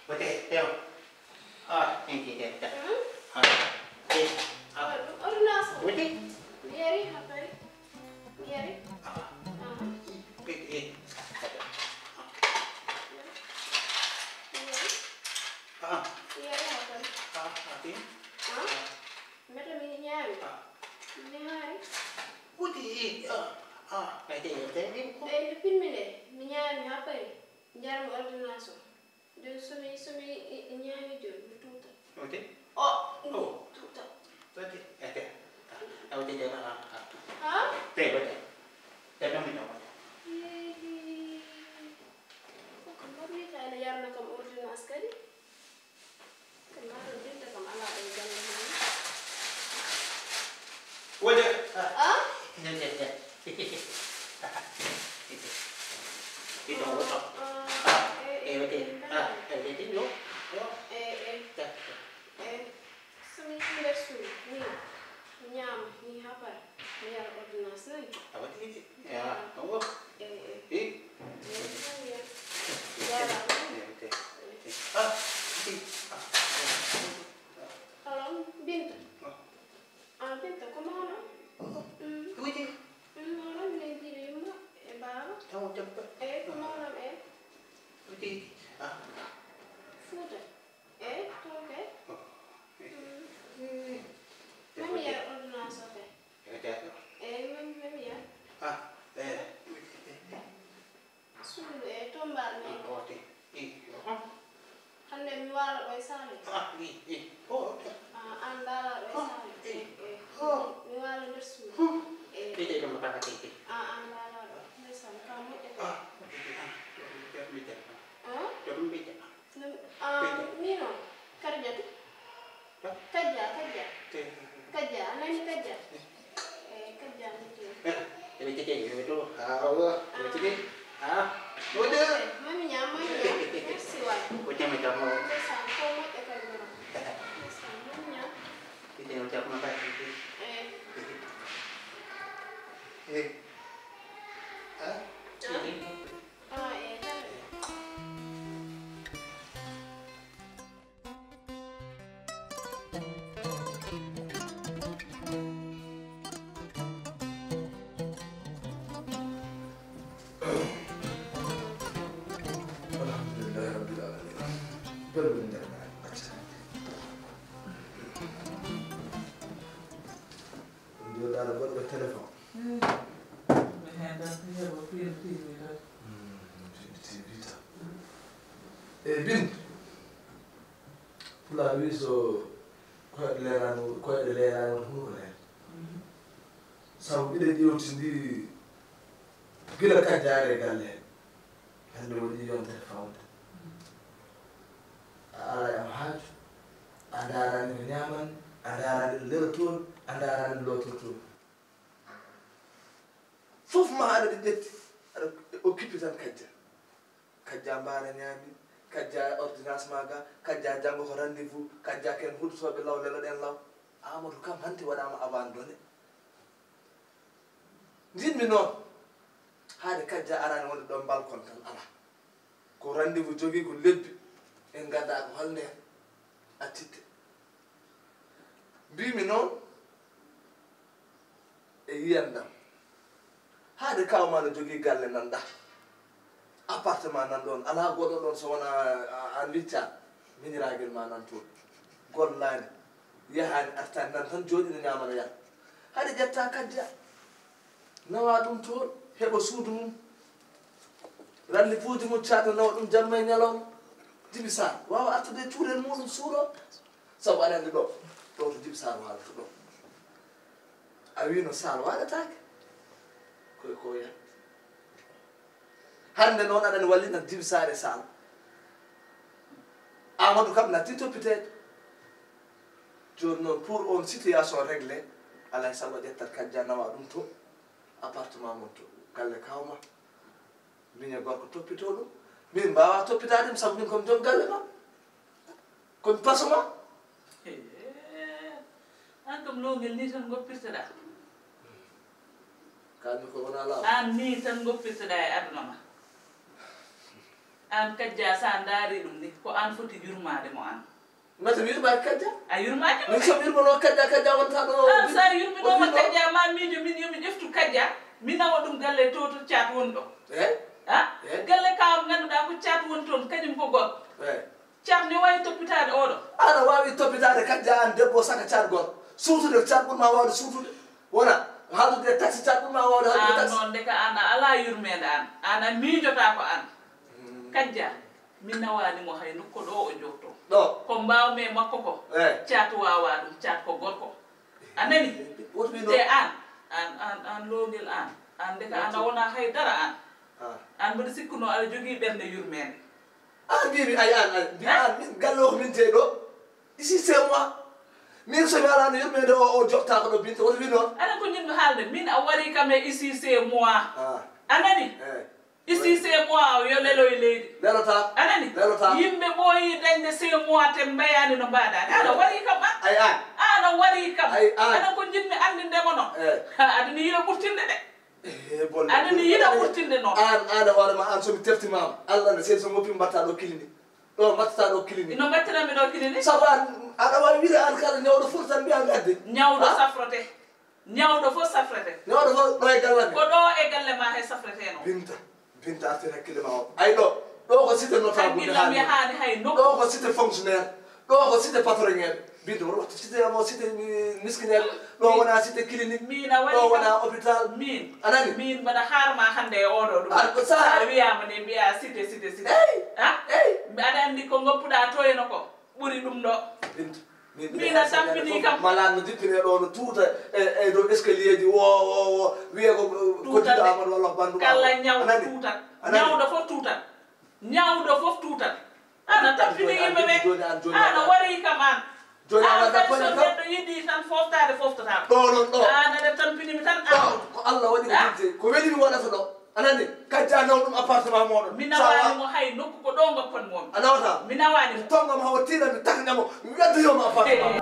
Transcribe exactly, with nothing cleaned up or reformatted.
Wate, tew. Ah, thank you, tew, tew. Hmm? Ah, eh, ah. Oh, ɗum ordonnance o. Wate? Mi yari, haɓɓari. Mi yari. Ah. Ah. Eh, eh. Mi yari. Ah. Mi yari, haɓɓari. Ah, ah, eh. Ah. Ah. Mbete mi ñaami? Ah. Mi haari. Wati, eh, ah, ah, ay, te, te, te, ko? Ɓe nde pinmi nde, mi ñaami haa payi. Njarmi ordonnance o. Nden so mi, so mi, eh, ñaami jooni, mi tuuta. Wati? O, mi tuuta. Wati, eh, te. Ah, ah, wati, te, ah, ah. Ha? Te, wati. Te, ɗum mi ñaama. Hihi. Ko kam mbaɗmi ta ene yarna kam ordonnance kadi. Kam maa ɗum Binta kam alaa ɗo e galle mum. Wode. Ah? Nden, nden, nden. Ito, ito. Ah, ah, eh, eh, wode. Eh, eh, ah, eh, eh, yo, yo. Eh, eh. Ta, ta. Eh, so mi yii nder suudu, ni, mi ñaama, mi haɓɓa, mi yara ordonnance, nani? A waɗi de. Ya, awo. Eh, eh. Eh. Eh, mi yara. Jaaraama. Eh, ok. Eh. Ah, eh, ah, eh. Allo, Binta. Ah. Ah, Binta, ko mawɗo? Oh. Mm. Ko wiyetee? Mm, mawɗo, minen jiiɗi yumma e baaba. Taw jabba. Eh, ko mawɗo am, eh. Ko wiyetee? Ah. Fuuta. Eh, toon kay. Oh. Mm. Eh. Mami yar ordonnance o kay. Eh, eh, mami, mami yar. Ah, eh. Suudu e toon mbaɗmi. Ah, ok. Eh, oh. Hannde mi waala ɗo e saale. Ah, eh, eh. Oh, ok. Ah, aan mbaala ɗo e saale. Eh, eh. Oh. Mi waala nder suudu. Hmm. Eh. Ɓeyde ɗum no baka tey tey. Ah, aan mbaala ɗo nder saale. Ka moƴƴata. Ah, ok, ok. Ah, ɗum mi jaɓa. Ah? Ɗum mi jaɓa. Ah, min o, Karjatu. Kajja, Kajja. Kajja, a nani Kajja? Eh, Kajja mi to. Eh, ene tike, ene to. Ah, awa, ene tike. Ah, wode. Mami ñaam, mami ñaam. Merci waay. Ko jami tan mo. Ndeysaan, ko moƴƴa kadi noon. Ndeysaan, mami ñaam. Ite o jabma kadi. Eh. Eh. Ah? Ah? Ah, eh, tan. Alhamdulillahi rabbil alamin. Belɗo nder acca. Ɗum jooɗaɗo goɗɗo téléphone. Hmm. Mi heen tan, mi heɓa piiɗo piiɗo tan. Hmm, piiɗo piiɗo tan. E Binta, Pulaar wi so koyɗe leelaani, koyɗe leelaani wota hunuko leela. Mhm. Sabu mbiɗa ƴeewtindii gila Kajja ari e galle he. Hannde woni yontere fawde. A alaa e am haaju, a ndaaraani ko ñaamanmi, a ndaaraani ɗo lelotomi, a ndaaraani ɗo lootortomi. Fof ma aɗa ɗi ƴetti, aɗa occupé tan Kajja. Kajja mbaara ñaami, Kajja ordonnance ma ga, Kajja janngo ko rendez-vous, Kajja ken huɗotooɓe law leloɗen law. Amadou Kam hanti waɗaama abandonné. Njiɗmi noon, haade Kajja araani wonde ɗo balkon tan alaa. Ko rendez-vous jogii ko lebbi, en ngadda ko hol ndeen accitte. Mbimi noon e yiyannde am, haade kaaw ma no jogii galle nan ɗaa, appartement nan ɗoon, alaa goɗɗo ɗoon so wonaa a, a, a licca miñiraagel ma nan toon. Gollaani, yahaani, artaani, nan tan jooɗii no ñaama no yara. Haade ƴetta Kajja, nawa ɗum toon, heɓa suudu mum. Rendez-vous ji mum caɗa nawa ɗum jamma e ñalawma. Jibi Saar waawa artude e cuurel muɗum suuɗo. Sabu aɗa anndi ɗo, ɗo to Jibi Saar waalata ɗo. A wii no Saar waalataake. Koye ko yah. Hannde noon aɗani wallina Djiby Saare Sall. Amadou kam natti toppiteede. Jooni noon, pour on situation réglé, alaa e sago ƴettat Kadja nawa ɗum to appartement mon to galle kawma. Min e gorko toppitoo ɗum. Min mbaawaa toppitaade ɗum sabu min ko mi joom galle ma. Ko mi paso ma. Hee, aan kam loongel nii tan ngoppirteɗaa. Kaan mi ko wonaa laaw. Aan nii tan ngoppirteɗaa e aduna ma. Aan Kadja, so a ndaari ɗum ni, ko aan foti yurmaade mo aan. Mata mi yurmaaki Kadja. A yurmaaki mo. Min so mi yurmanoo Kadja, Kadja wonta ɗo. Aan so a yurminooma Kadja, ma miijo min yo mi ƴeftu Kadja, mi nawa ɗum galle to, to caat woni ɗo. Eh? Ha? Eh? Galle ka on ngannduɗaa ko caat woni toon, kañum ko gorko. Eh. Caat ne waawi toppitaade oɗo. Aan a waawi toppitaade Kadja, aan debbo saka caat gorko. Suutude caat ɓurma waawde suutude. Wona, haaldude e taxi caat ɓurma waawde haaldude e taxi. Aan noon de ka aan a alaa yurmeende aan. Aan a miijotaako aan. Hmm. Kadja, mi nawaani mo hay nokku ɗo o jooɗtoo. Ɗo? Ko mbaawmi e makko ko. Eh. Caat waawaa ɗum, caat ko gorko. A nani? Woto mi noon. Te aan, aan, aan, aan loongel aan. Aan de ka aan a wonaa hay dara aan. Ah. Aan mboɗo sikkuno aɗa jogii ɓernde yurmeende. Aan mbiimi, ay, aan, aan, mbi-, aan, min, galle o ko min jeyi ɗo. Ici c'est moi. Min so mi alaano yurmeende o, o joɓtaako ɗo, Binta, woto wi noon. Aɗa ko njiɗmi haalde, min a warii kam e ici c'est moi. Ah. A nani? Eh. Ici c'est moi, yo lelo e leydi. Lelotaako. A nani? Lelotaako. Yimɓe ɓooyii dañde c'est moi te mbayaani no mbaɗaani. Aɗa warii kam aan. Ay, aan. Aɗa warii kam. Ay, aan. Aɗa ko njiɗmi anndinde mo noon. Eh. Ha, aɗa ni yiɗa ɓurtinde de. Eh, bolle. Aɗa ni yiɗa ɓurtinde noon. Aan, aan e hoore ma, aan so mi teftimaama, Allah ne seedi so mi woppi mbaɗta ɗo clinique. Ɗo mbaɗta ɗo clinique. No mbaɗtanami ɗo clinique? Sabu aan, aɗa waawi wiide aan kala ñawɗo fof tan mbiya ngadde. Ñawɗo safrete. Ñawɗo fof safrete. Ñawɗo fof ɗo e galle amen. Ko ɗo e galle ma he safreteno. Binta, Binta artir hakkille ma o. Ay ɗo, ɗo ko cité notable. Hakkille am yahaani hay nokku. Ɗo ko cité fonctionnaire. Ɗo ko cité patronŋeeɓe. Binta, woto wattu cité am o cité mi-, miskineeɓe. Ɗo wona cité clinique. Min a waɗi ɗo kam wona hôpital. Min. A nani? Min mbaɗa haarma hannde e oɗo ɗum. Ah, ko sa- Sa wiyaama ne mbiya cité, cité, cité. Ey! Ha? Ey! Mbi-, aɗa anndi ko ngoppuɗa to eno ko ɓuri ɗum ɗo. Binta. Min a tampini kam. Malade no jippine ɗo, no tuuta e, e dow escalier ji, wo, wo, wo, wiye ko, ko tuutat koddiɗo de. Amadou Wallah Bandou. Kala ñaw tuutat. A nani? Ñawɗo fof tuutat. Ñawɗo fof tuutat. An a tampini yimɓe ɓe. Joni an, joni an. An a warii kam an. Joni an, an kadi so neɗɗo yiɗi tan foftaade, foftata. Ɗo noon, ɗo. An aɗa tampini mi tan. Ɗo, ko Allah waɗi ko. Ah? Ko weli mi waɗata ɗo. A nani? Kajja naw ɗum appartement mooɗon. Mi nawaani mo hay nokku, ko ɗo ngoppan mo. A nawata? Mi nawaani mo. Tonga mo hawa tiina, mi takna mo, mi weddoyo mo appartement.